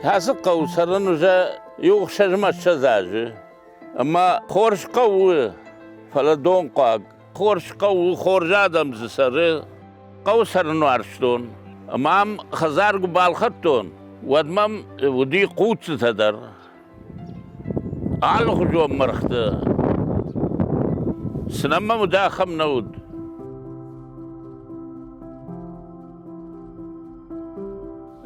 Ацы хъӕуы цӕрын уже иу ӕхсӕзмӕ 20 азы. Ӕмӕ хорз хъӕу у, фӕлӕ донхъуаг. Хорз хъӕу у, хорз адӕм дзы цӕры. Хъӕуы цӕрын уарзтон. Ӕмӕ ам хӕдзар куы балхӕдтон, уӕд мӕм уыди хъуццытӕ дӕр. Алыхуызон мӕргъты. Цы нӕм мӕм уыд, ахӕм нӕ уыд.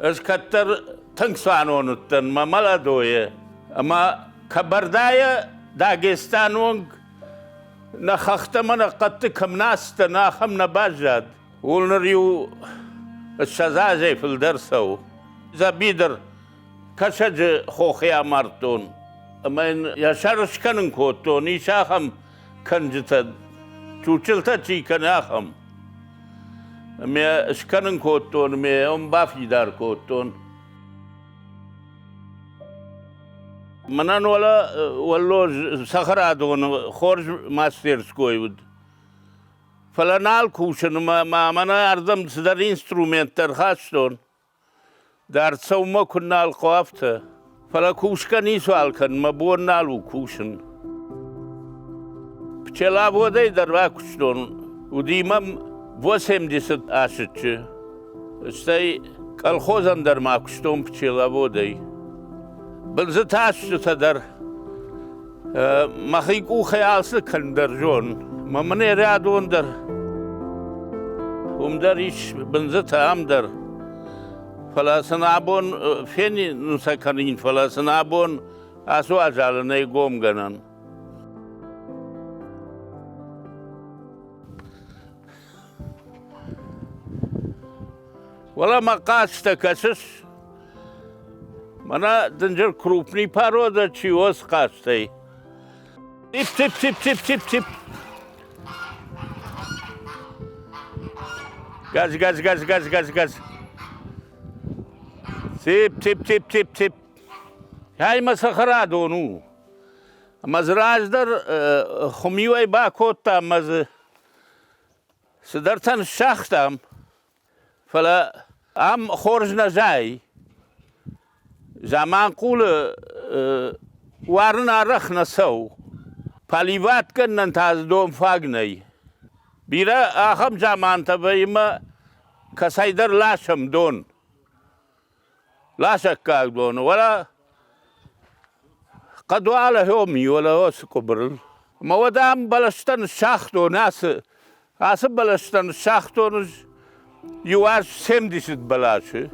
Ӕз кӕддӕр тынг цуанон уыдтӕн мӕ Маладойы ӕмӕ Кабардайӕ Дагестаны онг нӕ хӕхтӕ ӕмӕ нӕ хъӕдты кӕм нӕ ацыдтӕн, ахӕм нӕ баззад. Ууыл ныр иу 20 азӕй фылдӕр цӕуы. Дзӕбидыр Кӕсӕджы хохӕй амардтон ӕмӕ йын йӕ сӕр скӕнын кодтон, ис ахӕм кӕнджытӕ, чучылтӕ чи кӕны, ахӕм. Ӕмӕ скӕнын кодтон ӕмӕ йӕм бафидар кодтон. Мӕнӕн уӕлӕ уӕлло цӕхӕрадоны хорз мастерской уыд. Фӕлӕ нал кусын ӕмӕ ма мӕнӕ ардӕм цыдӕр инструменттӕ ӕрхастон. Дард сӕумӕ куы нал хъуы, афтӕ. Фӕлӕ кусгӕ ницуал кӕн, мӕ бон нал у кусын. Пчеловодӕй дӕр бакуыстон, уыди мӕм 80 асыччы. Стӕй колхозӕн дӕр ма куыстон пчеловодӕй. Бындзыты асыччытӕ дӕр мӕхи къухӕй алцы кӕндӕр зон. Мӕ мын рядон дӕр уым дӕр ис бындзытӕ ам дӕр. Фӕлӕ сын абон фенын сӕ кӕнин, фӕлӕ сын абон ацы уазалы нӕй гомгӕнӕн. Уӕлӕ мӕ хъазтӕ кӕсыс? Мӕнӕ дынджыр крупный порода чи ос хъазтӕй. Тип, тип, тип, тип, тип, тип. Газ, газ, газ, газ, газ, газ. Тип, тип, тип, тип, тип. Ай мӕ цӕхӕрадон у. Ӕмӕ дзы раздӕр хуымиуӕй бакодтам ӕмӕ дзы цыдӕртӕ ныссагътам. Фӕлӕ ам хорз нӕ зайы. Заманхъулы уарын арӕх нӕ цӕуы. Поливат кӕнынӕн та дзы дон фаг нӕй. Бирӕ ахӕм замантӕ вӕййы ӕмӕ кӕцӕйдӕр ласӕм дон. Ласӕггаг дон. Уӕлӕ хъӕдуалӕ хьоми, уӕлӕ уыцы къуыбырыл. Ӕмӕ уӕд ам бӕлӕстӕ ныссагътон ацы Ацы бӕлӕстӕн сагътон ӕз иу аз 70 бӕласы.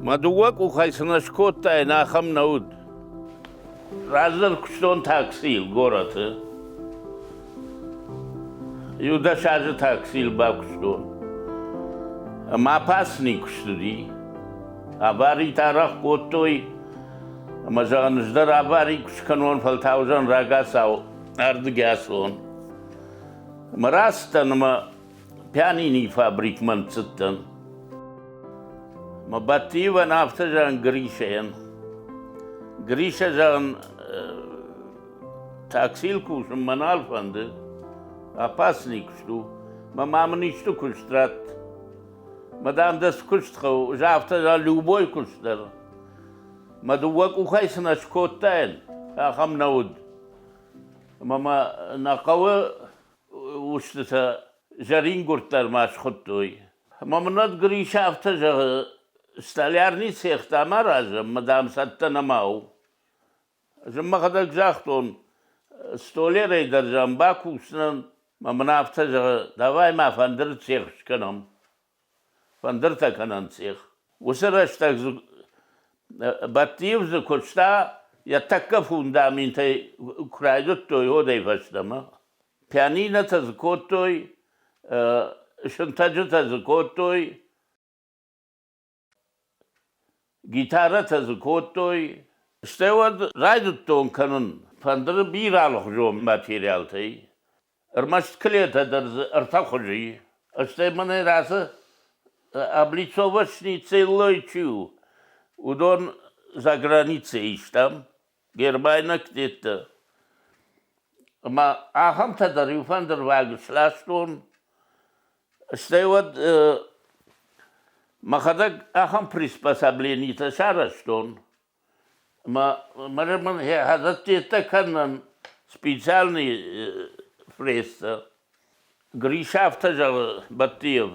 Мӕ дыууӕ къухӕй цы нӕ скодтаин, ахӕм нӕ уыд. Раздӕр куыстон таксийыл горӕты. Иу 10 азы таксийыл бакуыстон. Ӕмӕ пасни куыст уыди. Аваритӕ арӕх кодтой, ӕмӕ зӕгъын, ӕз дӕр авари куы скӕнон, фӕлтаудзӕн рагацау ардыгӕй ацӕуон. Ӕмӕ рацыдтӕн ӕмӕ пианинийы фабрикмӕ ныццыдтӕн. Мӕ Бӕттиевӕн афтӕ зӕгъын Гришӕйӕн. Гришӕ, зӕгъын, таксийыл кусын мӕ нал фӕнды, опасный куыст у, мӕ ма мын исты куыст ратт. Мӕ дам дӕ цы куыст хъӕуы, афтӕ любой куыст дӕр. Мӕ дыууӕ къухӕй цы нӕ скодтаин, ахӕм нӕ уыд. Ӕмӕ мӕ нӕ хъӕуы устытӕ зӕрингуырд дӕр ма схуыдтой. Ӕмӕ мын уӕд Гриша афтӕ зӕгъы, столярный цех дам аразӕм, мӕ дам цӕттӕ нӕма у. Ӕз ын мӕхӕдӕг загътон, столярӕй дӕр зӕгъын бакусдзынӕн, мӕ мын афтӕ зӕгъы, давай ма фӕндыры цех скӕнӕм. Фӕндыртӕ кӕнӕн цех. Уыцы рӕстӕг дзы Бӕттиев дзы куыста, йӕ тӕккӕ фундаментӕй куы райдыдтой, уӕдӕй фӕстӕмӕ. Пианинотӕ дзы кодтой, сынтӕджытӕ дзы кодтой, Гитарӕтӕ дзы кодтой. Стӕй уӕд райдыдтон кӕнын фӕндыры бирӕ алыхуызон материалтӕй. Ӕрмӕст клетӕ дӕр дзы ӕртӕ хуызы и. Стӕй мӕнӕ ацы облицовочный целлой чи у, уыдон за границӕй истам, гермайнӕгтӕ. Ӕмӕ ахӕмтӕ дӕр иу фӕндырваг сластон. Стӕй уӕд мӕхӕдӕг ахӕм приспособленитӕ сарӕзтон, ӕмӕ мӕнӕ мын хӕдзӕрттӕ кӕнынӕн специальный фрезтӕ. Гриша афтӕ зӕгъы Бӕттиев,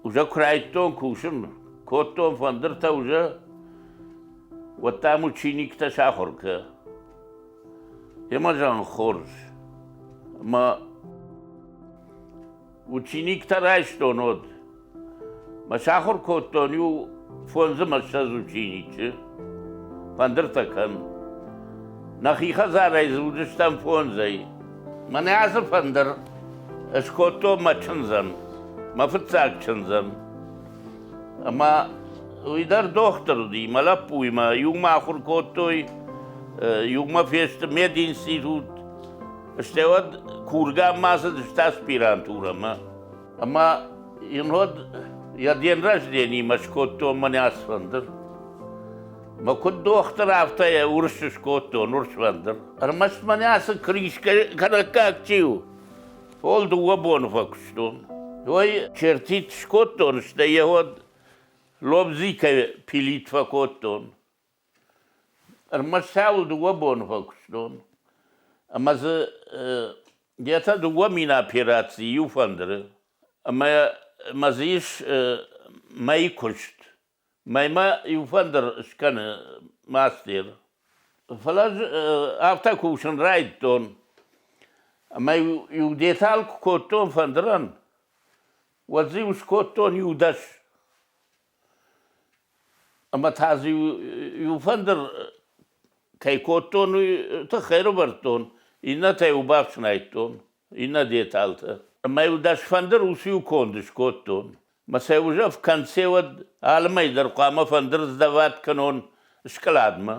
уже куы райдыдтон кусын, кодтон фӕндыртӕ уже, уӕд дам учениктӕ сахуыр кӕ. Емӕ зӕгъын хорз. Ӕмӕ учениктӕ райстон уӕд. Мӕ сахуыр кодтон иу фондз ӕмӕ ссӕдз ученичы. Фӕндыртӕ кӕн. Нӕхи хӕдзарӕй дзы уыдыстӕм фондзӕй. Мӕнӕ ацы фӕндыр скодтон мӕ чындзӕн, мӕ фыццаг чындзӕн. Ӕмӕ уый дӕр дохтыр уыди, мӕ лӕппуимӕ иумӕ ахуыр кодтой, иумӕ фесты мединститут, стӕй уӕд кургӕ ма цыдысты аспирантурӕмӕ. Ӕмӕ йын уӕд йӕ день рождениимӕ скодтон мӕнӕ ацы фӕндыр. Мӕ куыд дохтыр, афтӕ йӕ урс скодтон, урс фӕндыр. Ӕрмӕст мӕнӕ ацы крискӕ кӕнӕггаг чи у, ол дыууӕ боны фӕкуыстон. Ой, чертит скодтон, стӕй йӕ уӕд лобзикӕй пилит фӕкодтон. Ӕрмӕст цӕуыл дыууӕ боны фӕкуыстон. Ӕмӕ дзы где-то 2000 операци иу фӕндыры. Ӕмӕ мӕ дзы ис мӕйы куыст. Мӕймӕ иу фӕндыр скӕны мастер. Фӕлӕ ӕз афтӕ кусын райдыдтон. Ӕмӕ иу деталь куы кодтон фӕндырӕн, уӕд дзы-иу скодтон иу дӕс. Ӕмӕ та дзы иу фӕндыр кӕй кодтон, уый тыххӕй ӕрӕвӕрдтон, иннӕтӕ-иу бафснайдтон, иннӕ деталтӕ. Ӕмӕ-иу дӕс фӕндыр уыцы-иу конд скодтон. Мӕ сӕ уже в конце уӕд алы мӕй дӕр хъуамӕ фӕндыр сдавать кӕнон скъладмӕ.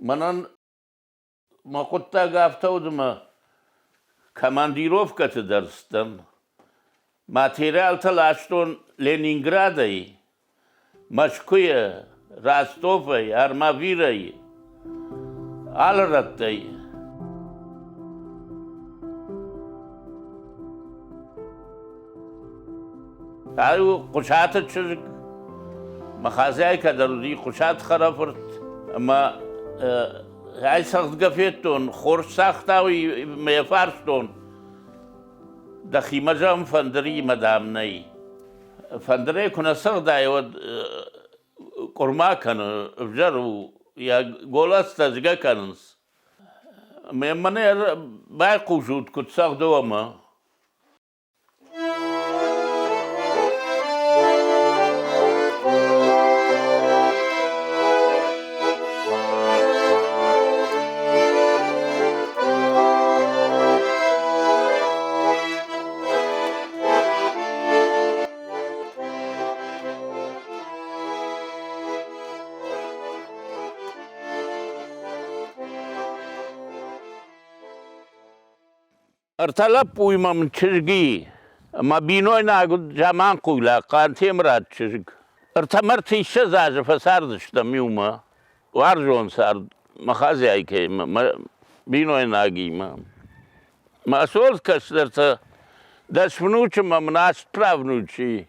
Мӕнӕн Мӕ хъуыддаг афтӕ уыд ӕмӕ командировкӕты дӕр цыдтӕн. Материалтӕ ластон Ленинградӕй, Мӕскуыйӕ, Ростовӕй, Армавирӕй, алы рӕттӕй. Ай у Хъуысаты чызг, мӕ хозяйкӕ дӕр уыди Хъуысаты хӕрӕфырт ӕмӕ ӕй цӕгъдгӕ федтон, хорз цагъта уый мӕ йӕ фарстон. Дӕхимӕ зӕгъын фӕндыримӕ, дам, нӕй. Фӕндырӕй куы нӕ цӕгъдай, уӕд къуырма кӕны, ӕвзӕр у, йӕ голӕстӕ згӕ кӕнынц. Мӕнӕ байхъусут, куыд цӕгъды уӕмӕ. Ӕртӕ лӕппуйы мӕм чызг и, ӕмӕ бинойнаг уыд заманхъуйлаг Хъантемыраты чызг. Ӕртӕ мӕ ӕртиссӕдз азы фӕцардыстӕм иумӕ. Уарзон цард мӕ хозяйкӕимӕ, мӕ бинойнагимӕ. Мӕ цот кӕстӕртӕ дӕс внучы мӕ мын аст правнучы и.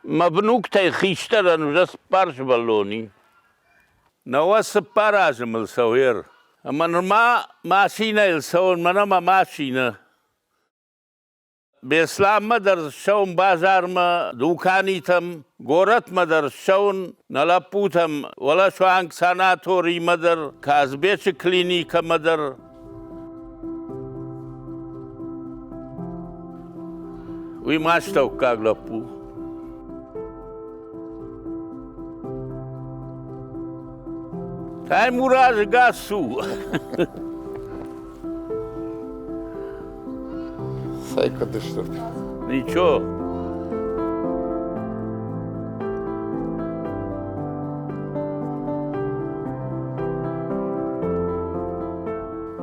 Мӕ внуктӕй хистӕрӕн уже цыппар сывӕллони. 94 азы мыл цӕуӕр. Ӕмӕ нырма машинӕйыл цӕуын, мӕнӕ мӕ машинӕ. Беслӕнмӕ дӕр ссӕуын базармӕ, дуканитӕм, горӕтмӕ дӕр ссӕуын, нӕ лӕппутӕм, уӕлӕ суанг санаторимӕ дӕр, Казбечы клиникӕмӕ дӕр. Уый ма астӕуккаг лӕппу. Таймуразы гӕс у. Цӕй куыд стут? Ничего.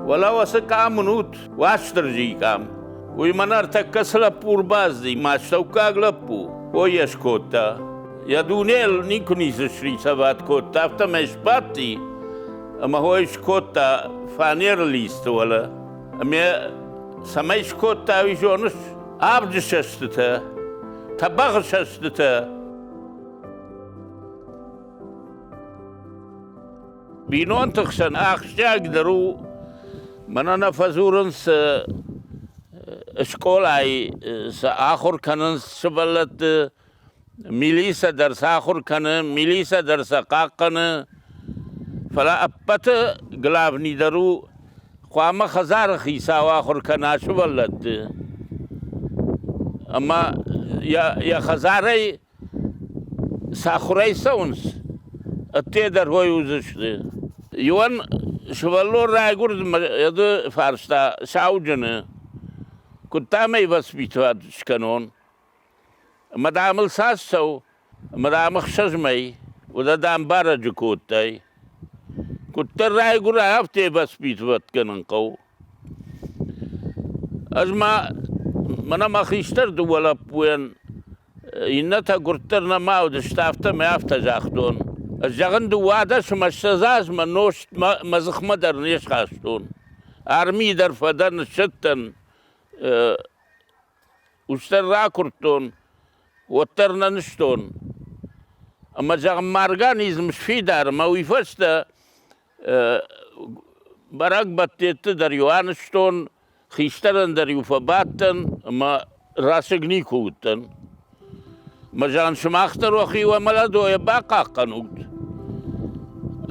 Уӕлӕ уыцы къам уынут, Уастырджийы къам. Уый мӕнӕ ӕртӕккӕ цы лӕппу ӕрбацыди, мӕ астӕуккаг лӕппу, уый йӕ скодта. Йӕ дунейыл никуы ницы срисоват кодта, афтӕмӕй сбадти. Ӕмӕ хой скодта фанеры листы уӕлӕ. Ӕмӕ цӕмӕй скодта, уый зоныс? Авджы сӕстытӕ, тӕбӕгъы сӕстытӕ. Бинонты хсӕн ахсджиагдӕр у, мӕнӕ нӕ фӕдзурынц скъолайы сӕ ахуыр кӕнынц сывӕллӕтты, милицӕ дӕр сӕ ахуыр кӕны, милицӕ дӕр сӕ хъахъхъӕны. Фӕлӕ ӕппӕты главныйдӕр у, хъуамӕ хӕдзары хицау ахуыр кӕна сывӕллӕтты. Ӕмӕ йӕ хӕдзарӕй сахуырӕй цӕуынц, ӕдде дӕр уой уыдзысты. Иуӕн сывӕллон райгуырд ӕды фарста сауджыны, куыд дам ӕй воспитывать скӕнон. Ӕмӕ дам ыл цас цӕуы, ӕмӕ дам ӕхсӕз мӕй, уӕдӕ дам барӕджы кодтай. Куыддӕр райгуыра, афтӕ воспитывать кӕнын хъӕуы. Ӕз ма мӕнӕ мӕ хистӕр дыууӕ лӕппуйӕн Иннӕтӕ гуырддӕр нӕма уыдысты, афтӕмӕй афтӕ загътон. Ӕз зӕгъын, 12 ӕмӕ 20 азмӕ нозт мӕ дзыхмӕ дӕр не схастон. Армийы дӕр фӕдӕн, ссыдтӕн, ус дӕр ракуырдтон, уӕддӕр нӕ нызтон. Ӕмӕ, зӕгъын, мӕ организм сфидар ӕмӕ уый фӕстӕ бӕрӕгбӕттӕтты дӕр-иу анызтон, хистӕрӕн дӕр-иу фӕбадтӕн ӕмӕ расыг никуы уыдтӕн. Мӕ зӕгъын, сымах дӕр уӕхи уӕ мӕлӕдойӕ бахъахъхъӕнут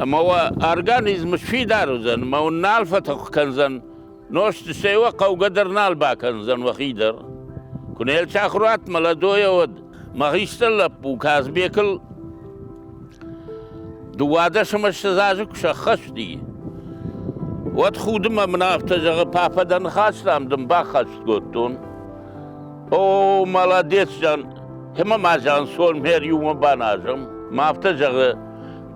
ӕмӕ уӕ организм сфидар уыдзӕн ӕмӕ уын нал фӕтых кӕндзӕн нозт, стӕй уӕ хъӕугӕ дӕр нал бакӕндзӕн уӕхи дӕр. Куы не рцахуыр уат мӕлӕдойӕ, уӕд мӕ хистӕр лӕппу Казбекыл 12 ӕмӕ 20 азы куы сӕххӕст и, уӕд худынмӕ мын афтӕ зӕгъы, папӕ, дӕ ныхӕстӕм дын баххӕст кодтон. О, молодец, зӕгъын, ӕмӕ ма зӕгъын, сон мӕ иумӕ баназӕм. Мӕ афтӕ зӕгъы,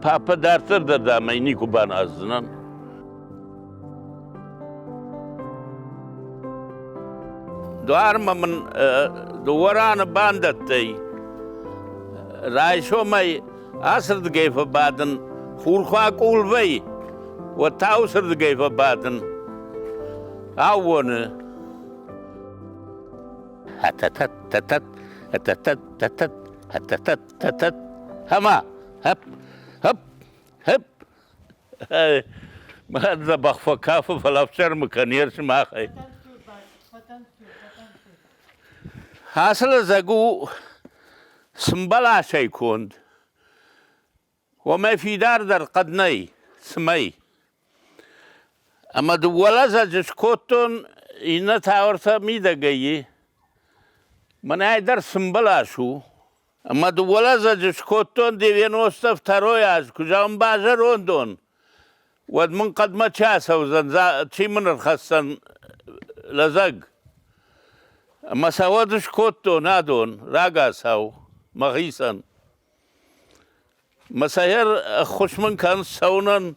папӕ, дарддӕр дӕр дам ӕй никуы баназдзынӕн. Дуармӕ мын дыууӕ раны бандӕттӕй райсомӕй ацырдыгӕй фӕбадын, хурхуа къулвӕй, уӕд та уыцырдыгӕй фӕбадын. Аууоны. Хӕтӕтӕт-тӕтӕт, хӕтӕтӕт-тӕтӕт, хӕтӕтӕт-тӕтӕт, хӕма, хӕп, хӕп, хӕп. Мӕ дзӕбӕх фӕкафы, фӕлӕ ӕфсӕрмы кӕны йе сымахӕй. Ацы лӕдзӕг у цымбӕласӕй конд. Уомӕй фидардӕр хъӕд нӕй, цымӕй. Ӕмӕ дыууӕ лӕдзӕджы скодтон, иннӕ та ӕртӕ мидӕгӕй и. Мӕнӕй дӕр цымбӕлас у. Ӕмӕ дыууӕ лӕдзӕджы скодтон 92-й аз, куы зӕгъын базӕронд уон, уӕд мын хъӕдмӕ чи ацӕудзӕн, чи мын ӕрхӕсдзӕн лӕдзӕг. Ӕмӕ сӕ уӕд скодтон адон рагацау мӕхицӕн. Мӕ сӕр ӕххуыс мын кӕн цӕуынӕн.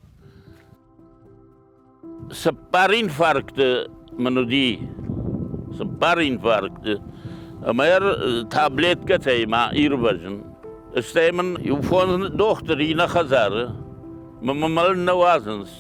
Цыппар инфаркты мын уыди, цыппар инфаркты. Ӕмӕ таблеткӕтӕй ма ирвӕзын. Стӕй мын иу фондз дохтыр и нӕ хӕдзары. Мӕ мӕлын нӕ уадзынц.